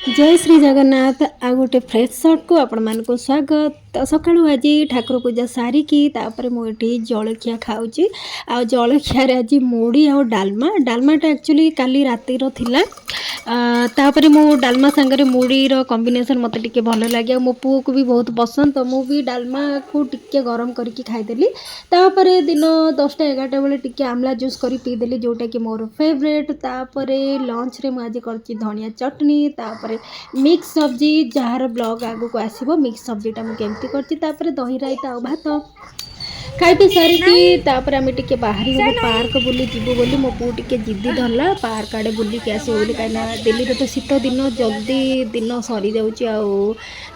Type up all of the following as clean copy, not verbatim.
ଜୟ ଶ୍ରୀ ଜଗନ୍ନାଥ। ଆଉ ଗୋଟେ ଫ୍ରେଶ୍ ସର୍ଟକୁ ଆପଣମାନଙ୍କୁ ସ୍ୱାଗତ। ତ ସକାଳୁ ଆଜି ଠାକୁର ପୂଜା ସାରିକି ତାପରେ ମୁଁ ଏଠି ଜଳଖିଆ ଖାଉଛି। ଆଉ ଜଳଖିଆରେ ଆଜି ମୁଢ଼ି ଆଉ ଡାଲମା। ଡାଲମାଟା ଆକ୍ଚୁଆଲି କାଲି ରାତିର ଥିଲା। ତାପରେ ମୁଁ ଡାଲମା ସାଙ୍ଗରେ ମୁଢ଼ିର କମ୍ବିନେସନ୍ ମୋତେ ଟିକେ ଭଲ ଲାଗେ ଆଉ ମୋ ପୁଅକୁ ବି ବହୁତ ପସନ୍ଦ। ତ ମୁଁ ବି ଡାଲମାକୁ ଟିକେ ଗରମ କରିକି ଖାଇଦେଲି। ତାପରେ ଦିନ 10ଟା 11ଟା ବେଳେ ଟିକେ ଆମ୍ଲା ଜୁସ୍ କରି ପିଇଦେଲି, ଯେଉଁଟାକି ମୋର ଫେଭରେଟ୍। ତାପରେ ଲଞ୍ଚରେ ମୁଁ ଆଜି କରିଛି ଧନିଆ ଚଟଣି, ତାପରେ ମିକ୍ସ ସବଜି, ଯାହାର ବ୍ଲଗ୍ ଆଗକୁ ଆସିବ, ମିକ୍ସ ସବଜିଟା ମୁଁ କେମିତି କରିଛି। ତାପରେ ଦହି ରାଇତା ଆଉ ଭାତ ଖାଇ ପିଇ ସାରିକି ତାପରେ ଆମେ ଟିକେ ବାହାରିଗଲୁ ପାର୍କ ବୁଲି ଯିବୁ ବୋଲି। ମୋ ପୁଅ ଟିକେ ଜିଦ୍ଦି ଧରିଲା ପାର୍କ ଆଡ଼େ ବୁଲିକି ଆସିବ ବୋଲି, କାହିଁକିନା ଦିଲ୍ଲୀରେ ତ ଶୀତ ଦିନ, ଜଲ୍ଦି ଦିନ ସରିଯାଉଛି ଆଉ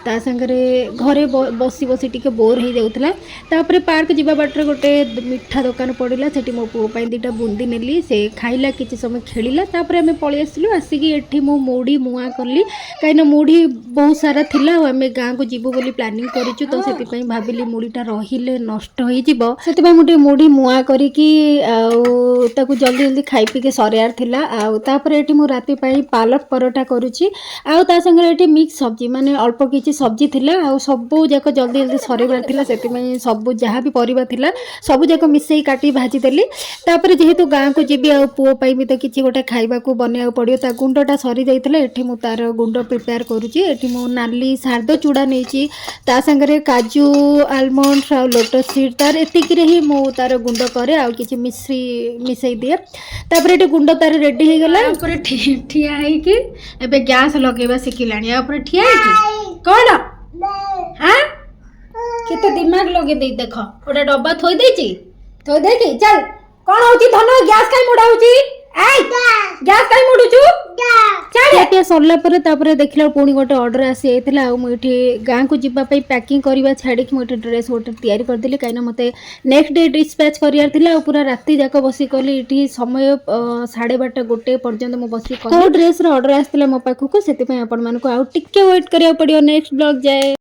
ତା ସାଙ୍ଗରେ ଘରେ ବସି ବସି ଟିକେ ବୋର୍ ହେଇଯାଉଥିଲା। ତାପରେ ପାର୍କ ଯିବା ବାଟରେ ଗୋଟେ ମିଠା ଦୋକାନ ପଡ଼ିଲା। ସେଠି ମୋ ପୁଅ ପାଇଁ ଦୁଇଟା ବୁନ୍ଦି ନେଲି। ସେ ଖାଇଲା, କିଛି ସମୟ ଖେଳିଲା। ତାପରେ ଆମେ ପଳେଇ ଆସିଲୁ। ଆସିକି ଏଠି ମୁଁ ମୁଢ଼ି ମୁଆଁ କଲି, କାହିଁକିନା ମୁଢ଼ି ବହୁତ ସାରା ଥିଲା ଆଉ ଆମେ ଗାଁକୁ ଯିବୁ ବୋଲି ପ୍ଲାନିଂ କରିଛୁ। ତ ସେଥିପାଇଁ ଭାବିଲି ମୁଢ଼ିଟା ରହିଲେ ନଷ୍ଟ ହେଇଯିବ। ସେଥିପାଇଁ ମୁଁ ଟିକେ ମୁଢ଼ି ମୁଆଁ କରିକି ଆଉ ତାକୁ ଜଲ୍ଦି ଜଲ୍ଦି ଖାଇ ପିଇକି ସରିବାର ଥିଲା। ଆଉ ତାପରେ ଏଠି ମୁଁ ରାତି ପାଇଁ ପାଲକ ପରଟା କରୁଛି ଆଉ ତା ସାଙ୍ଗରେ ଏଠି ମିକ୍ସ ସବଜି, ମାନେ ଅଳ୍ପ କିଛି ସବଜି ଥିଲା ଆଉ ସବୁ ଯାକ ଜଲ୍ଦି ଜଲ୍ଦି ସରିବାର ଥିଲା। ସେଥିପାଇଁ ସବୁ ଯାହା ବି ପରିବା ଥିଲା, ସବୁ ଯାକ ମିଶେଇ କାଟି ଭାଜିଦେଲି। ତାପରେ ଯେହେତୁ ଗାଁକୁ ଯିବି ଆଉ ପୁଅ ପାଇଁ ବି ତ କିଛି ଗୋଟେ ଖାଇବାକୁ ବନେଇବାକୁ ପଡ଼ିବ, ତା ଗୁଣ୍ଡଟା ସରିଯାଇଥିଲା। ଏଠି ମୁଁ ତାର ଗୁଣ୍ଡ ପ୍ରିପେୟାର କରୁଛି। ଏଠି ମୁଁ ନାଲି ଶାରଦ ଚୂଡ଼ା ନେଇଛି, ତା ସାଙ୍ଗରେ କାଜୁ, ଆଲମଣ୍ଡ ଆଉ ଲୋଟସ୍ ସିଡ୍। ତାର ଏତିକିରେ ହିଁ ମୁଁ ତାର ଗୁଣ୍ଡ କରେ ଆଉ କିଛି ମିଶ୍ରି ମିଶେଇ ଦିଏ। ତାପରେ ଏଠି ଗୁଣ୍ଡ ତାର ରେଡ଼ି ହେଇଗଲା। ଉପରେ ଠିଆ ହେଇକି ଏବେ ଗ୍ୟାସ୍ ଲଗେଇବା ଶିଖିଲାଣି। ୟା ଉପରେ ଠିଆ ହେଇକି କ'ଣ? ଆଁ, କେତେ ଦିମାଗ ଲଗେଇ ଦେଇ ଦେଖ, ଗୋଟେ ଡବା ଥୋଇ ଦେଇଛି। ଥୋଇ ଦେଇକି ଚାଲ। କ'ଣ ହଉଛି ଧନ? ଗ୍ୟାସ୍ କାଇଁ ମୋଡା ହଉଛି? I, gas କାଇଁ ମୋଡୁଛୁ? ଖିଆ ପିଆ ସରିଲା ପରେ ତାପରେ ଦେଖିଲା ପୁଣି ଗୋଟେ ଅର୍ଡ଼ର ଆସିଯାଇଥିଲା। ଆଉ ମୁଁ ଏଠି ଗାଁକୁ ଯିବା ପାଇଁ ପ୍ୟାକିଂ କରିବା ଛାଡ଼ିକି ମୁଁ ଏଠି ଡ୍ରେସ୍ ଗୋଟେ ତିଆରି କରିଦେଲି, କାହିଁକିନା ମୋତେ ନେକ୍ସଟ ଡେ ଡିସ୍ପ୍ୟାଚ୍ କରିବାର ଥିଲା। ଆଉ ପୁରା ରାତି ଯାକ ବସି କଲି। ଏଠି ସମୟ 12:30 1 ପର୍ଯ୍ୟନ୍ତ ମୁଁ ବସି କେଉଁ ଡ୍ରେସ୍ର ଅର୍ଡ଼ର ଆସିଥିଲା ମୋ ପାଖକୁ। ସେଥିପାଇଁ ଆପଣମାନଙ୍କୁ ଆଉ ଟିକେ ୱେଟ୍ କରିବାକୁ ପଡ଼ିବ ନେକ୍ସଟ ବ୍ଲଗ୍ ଯାଏ।